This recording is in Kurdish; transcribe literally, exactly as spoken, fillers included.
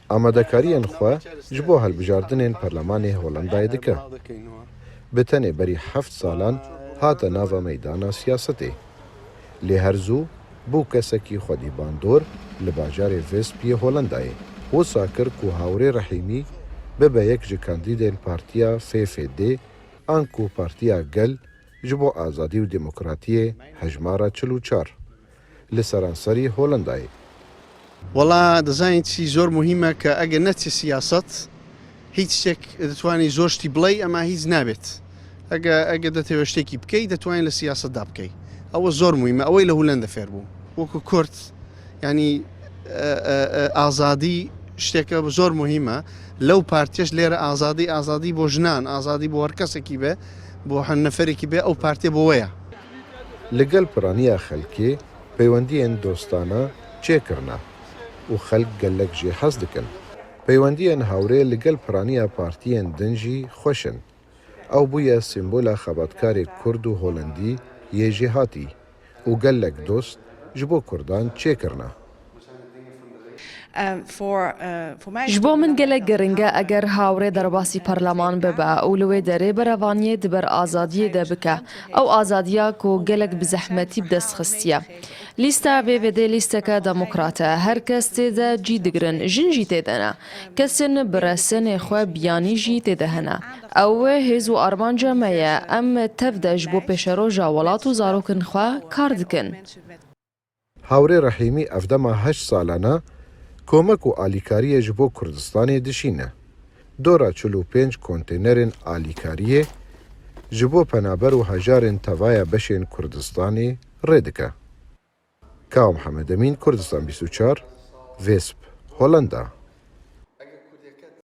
Amadekariyên xwe ji bo hilbijardinên Perlemanê Holandayê dike. Bi tenê berî heft salan hate nava meydana siyasetê. Lê her zû bû kesekî xwedî bandor li bajarê Visp yê Holandayê. Wisa kir ku Hawrê Rehîmî bibe yek ji kandîdên partiya F F D, anku Partiya Gel ji bo Azadî û Demokratiyê, hejmara çil û çar, li seranserî Holandayê. Wela, dizanî çi zor muhîm e ke ege neçî siyaset, hiç ştek ditwanî zor ştî biley, ema hiç nabêt. Ege, ege detewê ştekî bikey, detwanî li siyaset da bikey. Ew zor muhîm e. Ew ê li Holanda fêr bû. Wekî Kurd, yanî, e, e, e, azadî şteke zor muhîm e. Lew partiyeş lêre azadî, azadî bo jinan, azadî bo her kesekî be, bo her neferekî be, ew partiye bo we ye. Li gel piraniya xelkê peywendiyên dostana çêkirine û xelk gelek jê hez dikin. Peywendiyên Hawrê li gel piraniya partiyên din jî xweş in. Ew bûye sîmbola xebatkarê Kurd û Holandî yê jêhatî û gelek dost ji bo Kurdan çêkirine. Ji bo min gelek giring e eger Hawrê derbasî perleman bibe û li wê derê berevaniyê di ber azadiyê de bike. Ew azadiya ku gelek bi zehmetî bi dest xistiye. Lîsta V V D lîsteke demokrat e. Her kes tê de cî digirin. Jin jî tê de ne. Kesên bi resenê xwe biyanî jî tê de hene. Ew hêz û armanca me ye. Em tev de ji bo pêşeroja welat û zarokên xwe kar dikin. Hawrê Rehîmî ev dema heşt salan e komek û alîkariyê ji bo Kurdistanê dişîne. Dora çil û pênc konteynerên alîkariyê ji bo penaber û hejarên tevaya beşên Kurdistanê rê dike. Kawa Mihemed Emîn, Kurdistan bîst û çar, Visp, Holanda.